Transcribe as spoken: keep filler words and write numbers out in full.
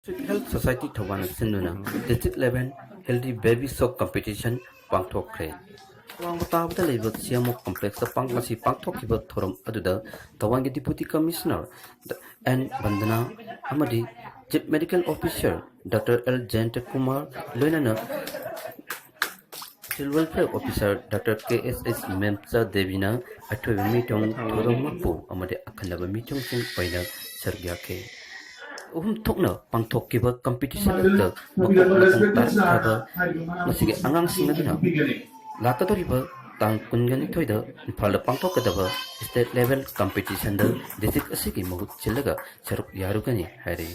Health Society ꯊꯧꯕꯥꯜꯅ ꯁꯤꯟꯗꯨꯅ District Level Healthy Baby Show Competition ꯄꯥꯡꯊꯣꯛꯈ꯭ꯔꯦ꯫ ꯑꯋꯥꯡꯕ ꯇꯥꯕꯗ ꯂꯩꯕ ꯁꯤꯑꯦꯝꯑꯣ Complexꯇ ꯄꯥꯡ-, ꯉꯁꯤ ꯄꯥꯡꯊꯣꯛꯈꯤꯕ ꯊꯧꯔꯝ ꯑꯗꯨꯗ ꯊꯧꯕꯥꯜꯒꯤ Deputy Commissioner ꯑꯦꯟ ꯕꯟꯗꯅꯥ ꯑꯃꯗꯤ Chief Medical Officer doctor L Jayanta Kumar, ꯂꯣꯏꯅꯅ Social Welfare Officer doctor K S S Memcha ꯗꯦꯕꯤꯅ ꯑꯊꯣꯏꯕ ꯃꯤꯊꯨꯡ, ꯊꯧꯔꯝ ꯃꯄꯨ ꯑꯃꯗꯤ ꯑꯈꯟꯅꯕ ꯃꯤꯊꯨꯡꯁꯤꯡ ꯑꯣꯏꯅ ꯁꯔꯨꯛ ꯌꯥꯈꯤ꯫ ꯑꯍꯨꯝ ꯊꯣꯛꯅ ꯄꯥꯡꯊꯣꯛꯈꯤꯕ competition ꯑꯗꯨꯗ ꯃꯀꯣꯛ ꯃꯊꯪ ꯇꯥꯈ꯭ꯔꯕ ꯃꯁꯤꯒꯤ ꯑꯉꯥꯡꯁꯤꯡ ꯑꯗꯨꯅ ꯂꯥꯛꯀꯗꯧꯔꯤꯕ ꯇꯥꯡ ꯀꯨꯟꯒ ꯅꯤꯊꯣꯏꯗ ꯏꯝꯐꯥꯜꯗ ꯄꯥꯡꯊꯣꯛꯀꯗꯕ State Level Competitionꯗ district ꯑꯁꯤꯒꯤ ꯃꯍꯨꯠ ꯁꯤꯜꯂꯒ ꯁꯔꯨꯛ ꯌꯥꯔꯨꯒꯅꯤ ꯍꯥꯏꯔꯤ꯫